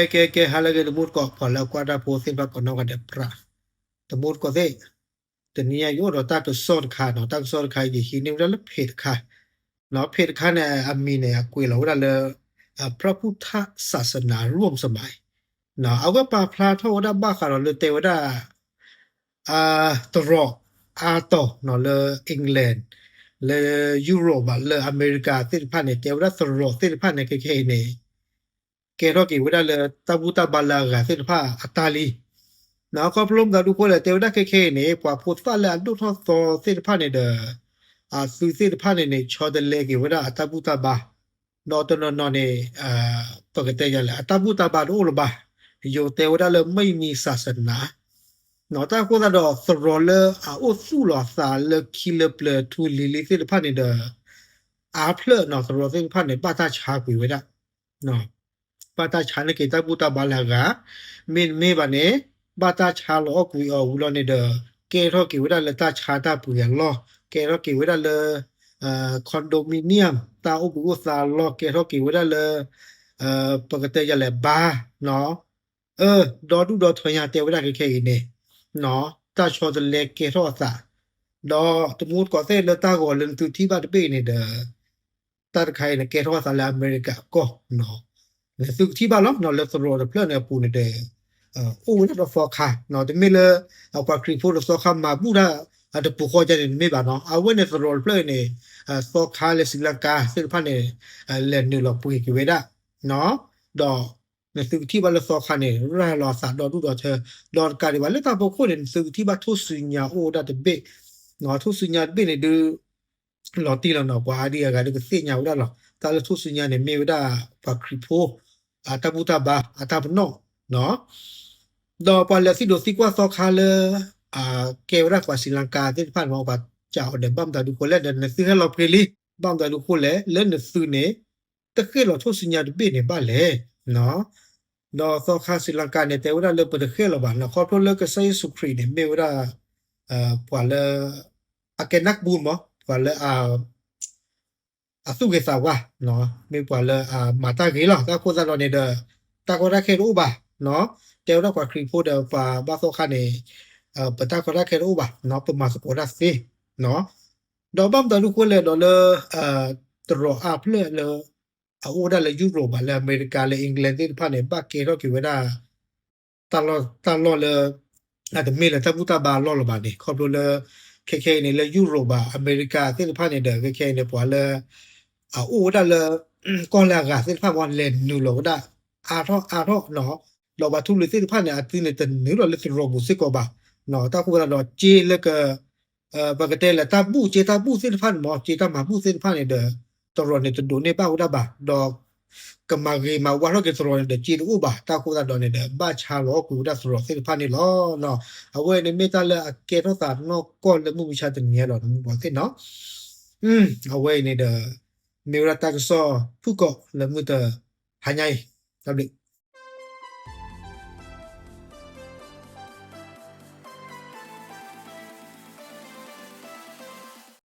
ကဲ ကဲ ကဲ ဟါလၢအဂ့ၤ တမူတကိး ပှၤလၢအကွၢ်တၢ်ဖိသ့ၣ်တဖၣ်ကိးနီၢ်ဂၤဒဲး ပြး တမူတကိးသ့ၣ်, တနံၤအံၤယအိၣ်ဒီးတၢ်ကစီၣ်တခါနီၤ, တၢ်ကစီၣ်တခါအံၤ ယဟံးန့ၢ်ဝဲဒၣ်လၢ page တခါ, နီၤ page တခါန့ၣ် အမံၤန့ၣ် အကွဲးလီၤဝဲဒၣ်လၢ พระพุทธศาสนาร่วมสมัย နီၤ အဝဲပာ်ဖျါထီၣ်ဝဲဒၣ်ဘၣ်ဃးဒီးလၢတဲဝဲဒၣ် သရိာ်အါတီၤနီၤ လၢ England လၢ Europe ဘၣ် လၢအမဲရကၤသ့ၣ်တဖၣ်န့ၣ် တဲဝဲဒၣ်သရိာ်သ့ၣ်တဖၣ်န့ၣ် ခဲခဲအံၤန့ၣ် ကဲထီၣ်က့ၤဝဲဒၣ်လၢတၢ်ဘူၣ်တၢ်ဘါလၢအဂၤသ့ၣ်တဖၣ်အတၢ်လံ, နီၤ ခီဖျိမတၤဒုးဃိလဲၣ် တဲဝဲဒၣ်ခဲခဲအံၤန့ၣ် ပှၤဖိသၣ်လၢအဒိၣ်ထီၣ်သီသ့ၣ်တဖၣ်န့ၣ်ဒီး အသုးသ့ၣ်တဖၣ်န့ၣ်န့ၣ် ဆီတလဲက့ၤဝဲဒၣ်အတၢ်ဘူၣ်တၢ်ဘါ, ဒီးတနီၤနီၤန့ၣ် ပကတဲယၤလဲၣ် အတၢ်ဘူၣ်တၢ်ဘါတအိၣ်လၢၤဘၣ်, ယိၤတဲဝဲဒၣ်လၢ ไม่มีศาสนา နီၤ တၢ်အဃိသတးဒီး သရိာ်လၢအအိၣ်သူၣ်လီၤအသးလၢခံလၢပျၢၤထူလံၤလံသ့ၣ်တဖၣ်န့ၣ်ဒီး အါဖျၢၣ်နီၤ သရိာ်သ့ၣ်တဖၣ်န့ၣ် ဘၣ်တၢ်ဆါကွံာ်ဝဲဒၣ် ဘၣ်တၢ်ဆါန့ၢ်က့ၤတၢ်ဘူၣ်တၢ်ဘါလၢအဂၤ, မ့တမ့ၢ်ဘၣ်န့ၣ် ဘၣ်တၢ်ဆါလီၤအီၣ်ကွံာ်အီၤဝံၤလီၤန့ၣ်ဒီး ကဲထီၣ်က့ၤဝဲဒၣ်လၢတၢ်ဆါတၢ်ပှ့ၤအလီၢ်, ကဲထီၣ်က့ၤဝဲဒၣ်လၢ condominium တၢ်အိၣ်ဘှံးအိၣ်သါအလီၢ်, ကဲထီၣ်က့ၤဝဲဒၣ်လၢ ပကတဲယၤလဲၣ် ဘါ နီၤ အၢ ဒီဒူၣ်ဒီထၢညါတဲဝဲဒၣ်ခဲခဲအံၤန့ၣ် နီၤ တၢ်ဆီတလဲကဲထီၣ်အသး, ဒီးတမူတကိးသ့ၣ်လၢတၢ်ဂီၤလၢနသုထံၣ်ဘၣ်တဘ့ၣ်အံၤန့ၣ်ဒီး တၢ်တခါအံၤန့ၣ် ကဲထီၣ်အသးလၢအမဲရကၤအကီၢ်, နသုကထံၣ်ဘၣ်လီၤ နီၤ လၢသရိာ်တဖျၢၣ်န့ၣ်အပူၤန့ၣ်ဒီး အိၣ်ဝဲဒၣ်ဒီးသီခါ, တမ့ၢ်လၢ ပှၤခရံာ်ဖိဒီးသီခါမၤဘူၣ်တၢ် အတပူၤဃီဒ်န့ၣ် တမ့ၢ်ဘၣ်နီၤ, အဝဲန့ၣ်သရိာ်တဖျၢၣ်အံၤန့ၣ် သီခါလၢစံလကါသ့ၣ်တဖၣ်န့ၣ် လဲၤနုာ်လီၤပှ့ၤက့ၤဝဲဒၣ်, ဒီး နသုကထံၣ်ဘၣ်လၢသီခါန့ၣ် ရၤလီၤအသးဒီဒူၣ်ဒီထၢ, ဒီးတကးဒံးဘၣ်လၢတၢ်ဖီခိၣ်န့ၣ် နသုကထံၣ်ဘၣ်ထူၣ်စုညါအိၣ်ဝဲဒၣ်တဘ့ၣ်, ထူၣ်စုညါတဘ့ၣ်န့ၣ်ဒုး လီၤတံၢ်လီၤနီၤ ပှၤအါဒံအါဂၤဒုးကသ့ၣ်ညါဝဲဒၣ်လီၤ, တၢ်လၢထူၣ်စုညါန့ၣ် မ့ၢ်ဝဲဒၣ်ပှၤခရံာ်ဖိ အတၢ်ဘူၣ်တၢ်ဘါ အတၢ်ပနီၣ် ဒီးပှၤလဲၤသံဒိးသံကွၢ်သီခါလၢ ကဲဝဲဒၣ်ပှၤစံလကါသ့ၣ်တဖၣ်န့ၣ် ပှၤစံးအီၤဒီး ဘၣ်မတၤဒုးဃိလဲၣ်ဒီး နသုဟဲလီၤပှ့ၤလံ, ဘၣ်မတၤဒုးဃိလဲၣ် လၢနသုန့ၣ် တဃ့ၢ်လီၤထူၣ်စုညါတဘ့ၣ်န့ၣ်ဘၣ်လဲၣ်, ဒီးသီခါစံလကါန့ၣ် တဲဝဲဒၣ်လၢပတဃ့ၢ်လီၤဘၣ်နီၤ ခီဖျိလၢကစၢ်ယ့ၣ်ၡူးခရံာ်န့ၣ် မ့ၢ်ဝဲဒၣ် ပှၤလၢ အကဲနၢ်ပူၤမး ပှၤလၢ အသူၣ်ဂ့ၤသးဝါ, မ့ၢ်ပှၤလၢအမၤတၢ်ဂ့ၤလီၤ. တၢ်အဃိသတးဒီးန့ၣ်ဒီး တၢ်ကီတၢ်ခဲတအိၣ်ဘၣ်, တဲဝဲဒၣ်ပှၤခရံာ်ဖိဒီးပှၤဘၣ်သီခါန့ၣ် ပတၢ်ကီတၢ်ခဲတအိၣ်ဘၣ်, ပမၤသကိးတၢ်သ့, ဒီးဘၣ်မတၤဒုးဃိလဲၣ်ဒီးလၢ သရိာ်အါဖျၢၣ်လၢ အအိၣ်ဝဲဒၣ်လၢ ယူရိၣ် ဘၣ် လၢအမဲရကၤ လၢ England သ့ၣ်တဖၣ်န့ၣ် ဘၣ်ကဲထီၣ်က့ၤဝဲဒၣ် တၢ်လီၢ် တၢ်လီၢ်လၢ အတမ့ၢ်လၢတၢ်ဘူၣ်တၢ်ဘါအလီၢ်လၢၤဘၣ်န့ၣ် ခီဖျိလၢ ခဲခဲအံၤန့ၣ် လၢယူရိၣ် ဘၣ် အမဲရကၤသ့ၣ်တဖၣ်န့ၣ်ဒီး ခဲခဲအံၤန့ၣ် ပှၤလၢ အအိၣ်ဝဲဒၣ်လၢ ကီၢ်လၢအဂၤသ့ၣ်တဖၣ်မ့ၢ် လဲၤနုာ်လီၤဝဲဒၣ် အါထီၣ်အါထီၣ်နီၤ, ဒီးပှၤထူလံၤသ့ၣ်တဖၣ်န့ၣ် အသုန့ၣ်တနုာ်လီၤလၢသရိာ်ပူၤစ့ၢ်ကီးဘၣ်, တၢ်ဃိသတးဒီး က့လၢက ပကတဲလၢတၢ်ဘူၣ် က့တၢ်ဘူၣ်သ့ၣ်တဖၣ်န့ၣ်မ့ၢ် က့တၢ်မၤဘူၣ်သ့ၣ်တဖၣ်န့ၣ်ဒီး သရိာ်န့ၣ်တဒိးန့ၢ်ဘၣ်ဝဲဒၣ်ဘၣ်, ဒီး ကမၤဂ့ၤမၤဝါထီၣ်က့ၤသရိာ်န့ၣ်ဒီး က့တအိၣ်ဘၣ်, တၢ်ဃိသတးဒီးန့ၣ်ဒီး ဘၣ်ဆါလီၤအီၣ်ကွံာ်ဝဲဒၣ်သရိာ်သ့ၣ်တဖၣ်န့ၣ်လီၤ. အဝဲအံၤန့ၣ်မ့ၢ်တၢ်လၢအကဲထီၣ်သးနီၢ်ကီၢ်လၢမုၢ်မဆါတနံၤအံၤလီၤ တမူတကိးသ့ၣ်နီၤ. အဝဲအံၤန့ၣ်ဒီး မ့ၢ်ဝဲဒၣ်တၢ်ကစီၣ်ဖုၣ်ကိာ်လၢမုၢ်တဟါညါအံၤ, တၢ်ဘျုး